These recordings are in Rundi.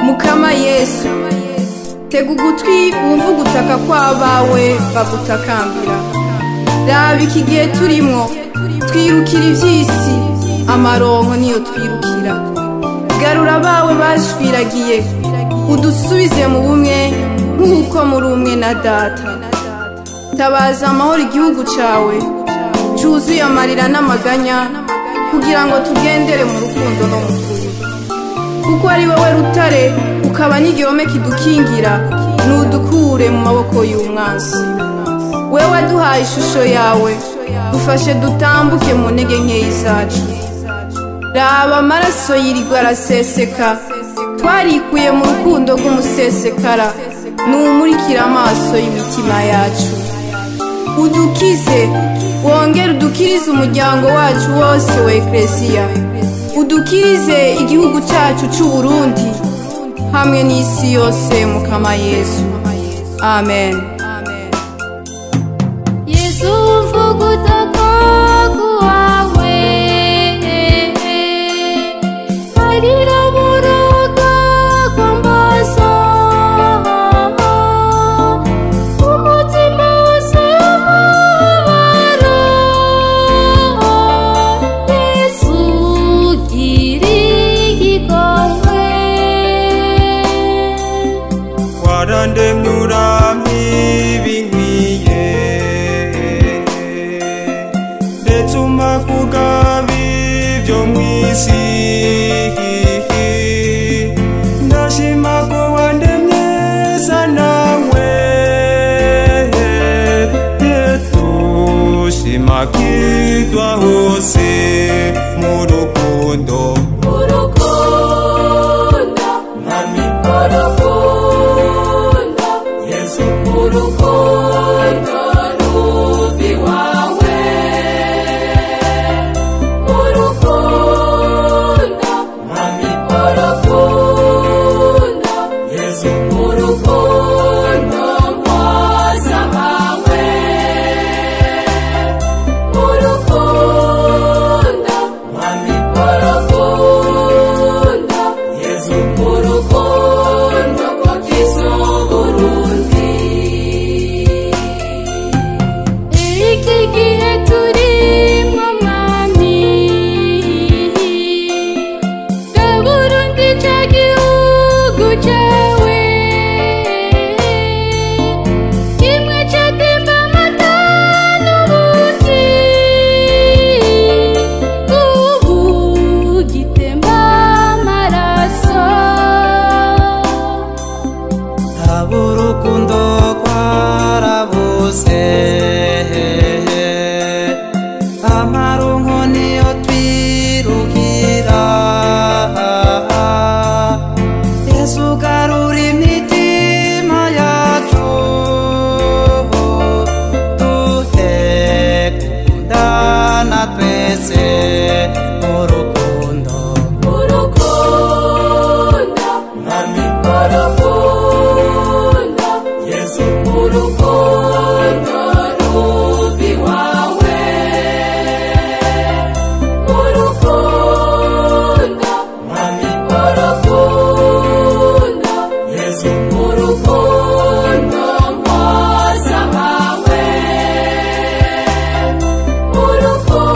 Mukama Yesu, tega ugutwi wumve ugutaka kw'abawe bagutakambira. Raba iki gihe turimwo, twirukira ivy'isi, amaronko niyo twirukira. Garura abawe bashwiragiye, udusubize mu bumwe nk'uko muri umwe na data. Tabaza amahoro igihugu cawe, cuzuye amarira n'amaganya, kugira ngo tugendere mu rukundo no mu kuri. Kuko ari wowe rutare, ukaba n'igihome kidukingira, nudukure mu maboko y'umwansi. Wewe waduhaye ishusho yawe, dufashe dutambuke mu ntege nkeyi zacu. Raba amaraso yirirwa araseseka, twarikuye mu rukundo rw'umusesekara, numurikira amaso y'imitima yacu. Udukize, wongere udukirize umuryango wacu wose wa Eklesiya. Udukirize igihugu cyacu c'u Burundi hamwe n'isi yose, Mukama Yesu. Amen. Yesu, mvuga utaka kwawe, arira buraga kwambaza, umutima wose umubabaro. Yesu, gira igikongwe. Warandemye urampa ibinkwiye, ndetse umpa kugaba ibyo mw'isi. Ndashima ko wandemye sa nawe, Yesu, shimakizwa hose mu rukundo. Urukundo, Mwami, urukundo, Yesu, urukundo ruva iwawe. Urukundo, Mwami, urukundo, Yesu, urukundo mpoza bawe. Urukundo, Mwami, urukundo, Yesu, urukundo rw'Ukristo Burundi. Iki gihe turimwo Mwami, Burundi ca gihugu cawe, kimwe catemba amata n'ubuki, ubu gitemba amaraso. Aba urukundo rwarabuze, amaronko niyo twirukira. Yesu, garura imitima yacu, duhe gukundana twese mu rukundo. Urukundo, Mwami, urukundo, Yesu, urukundo ruva iwawe. Urukundo, Mwami, urukundo, Yesu, urukundo mpoza bawe.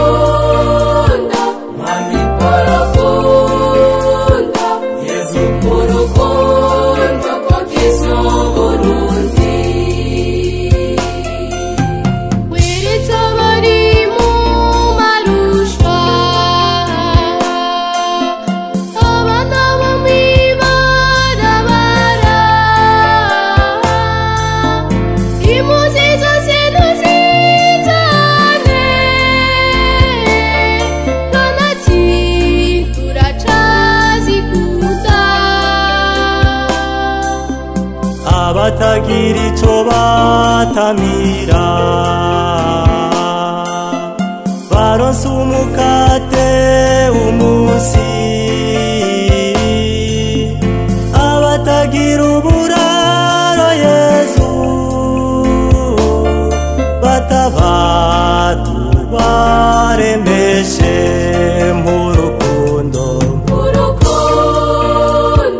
Urukundo, Mwami, urukundo, Yesu, urukundo rw'Ukristo Burundi. Weretse abari mu marushwa, abana bo mw'ibarabara, impuzi zose ntuzitane, kanatsi turacazikunda. Abatagira ico batamira baronse umukate umunsi, abatagira uburaro Yesu, batabatu baremeshe mu rukundo. Urukundo,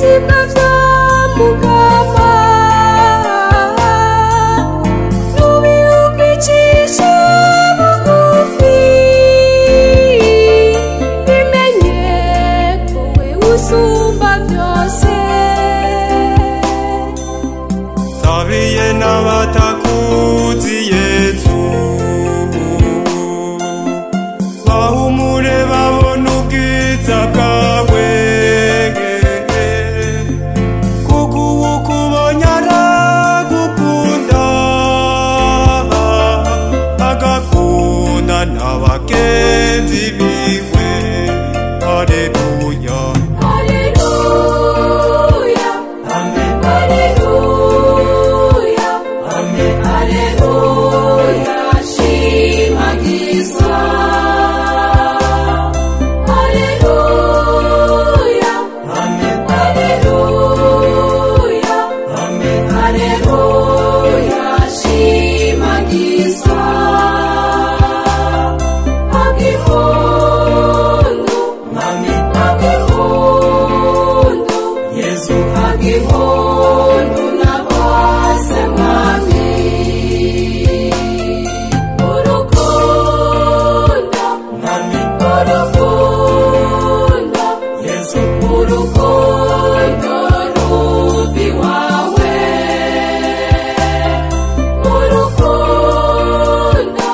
Ubuyisibwa vya Mukama n'ubihugu bugufi, bimenye ko wewe usumba byose. Tabiye n'abatakuzi Yezu, bahumure babona ubwiza bwawe, kuko uwukubonye aragukunda, agakunda n'abagenzi biwe. Haleluya, Haleluya, haleluya, haleluya, shimagizwa. Haleluya, haleluya, haleluya, shimagizwa. Agihondo, agihondo, Yezu, agihondo nabase mwami. Urukundo, urukundo, Yezu, urukundo ruvi wawe. Urukundo,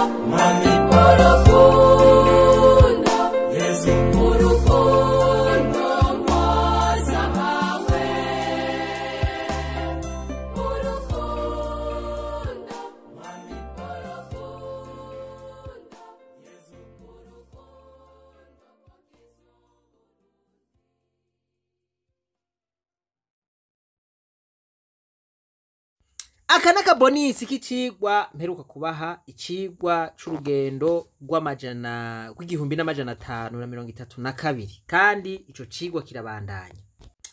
urukundo, Yezu, urukundo mpoza bawe. Urukundo, urukundo, Aka n'akabonisi k'icigwa mperuka kubaha, icigwa c'urugendo rw'amajana rw'1532, kandi ico cigwa kirabandanya.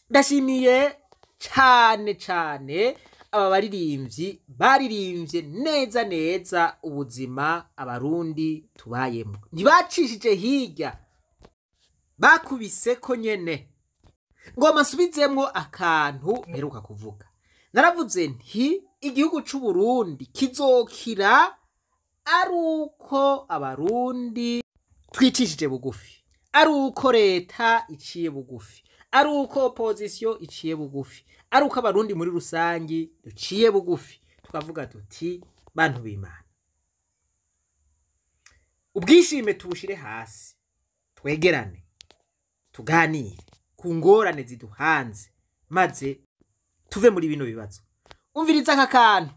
Ndashimiye cane cane aba baririmbyi baririmbye neza neza ubuzima Abarundi tubayemo, ntibacishije hirya, bakubiseko nyene. Ngoma nsubizemwo akantu mperuka kuvuga. Naravuze nti igihugu c'u Burundi kizokira ari uko Abarundi twicishije bugufi, ari uko leta iciye bugufi, ari uko opozisiyo iciye bugufi, ari uko Abarundi muri rusangi duciye bugufi, tukavuga tuti bantu b'Imana, ubwishime tubushire hasi, twegerane, tuganire ku ngorane ziduhanze, maze tuve muri bino bibazo. Umviriza aka kantu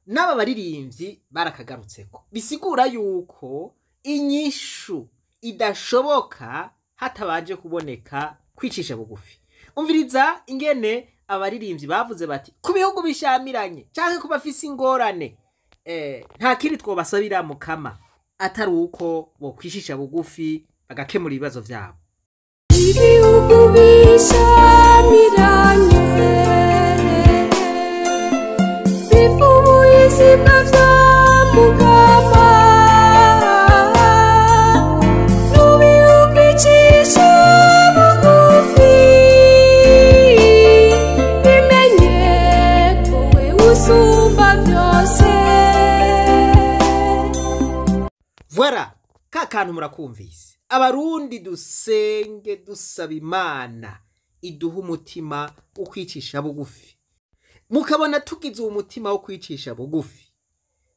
n'aba baririmbyi barakagarutseko, bisigura yuko inyishu idashoboka hatabanje kuboneka kwicisha bugufi. Umviriza ingene abaririmbyi bavuze bati ku bihugu bishamiranye canke ku bafise ingorane, nta kindi twobasabira Mukama atari uko bokwicisha bugufi bagakemura ibibazo vyabo. Ibihugu bishamiranye bifuza vya Mukama n'ubihugu icisha bugufi, bimenye ko wewe usumba byose. Voilà, ka kantu murakumvise. Abarundi dusenge dusaba Imana iduha umutima wo kwicisha bugufi. Mukabona tugize uwo mutima wo kwicisha bugufi,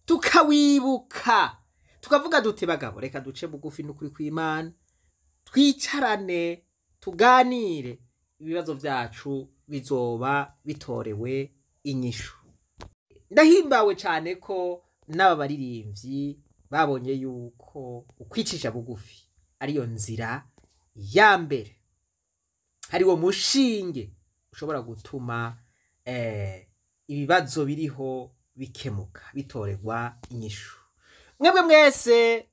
tukawibuka, tukavuga dute bagabo, reka duce bugufi n'ukuri kw'Imana, twicarane, tuganire, ibibazo vyacu bizoba bitorewe inyishu. Ndahimbawe cane ko n'aba baririmbyi babonye yuko ukwicisha bugufi ariyo nzira ya mbere, ariwo mushinge ushobora gutuma ibibazo biriho bikemuka, bitorerwa inyishu. Mwebwe mwese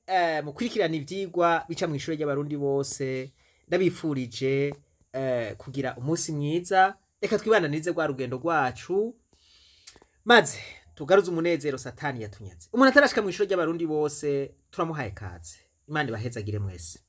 mukurikirana ivyigwa bica mw'ishure ry'Abarundi bose, ndabifurije kugira umunsi mwiza. Reka twibananize rwa rugendo rwacu, maze tugaruze umunezero Satani yatunyaze. Umuntu atarashika mw'ishure ry'Abarundi bose turamuhaye kaze. Imana ibahezagire mwese.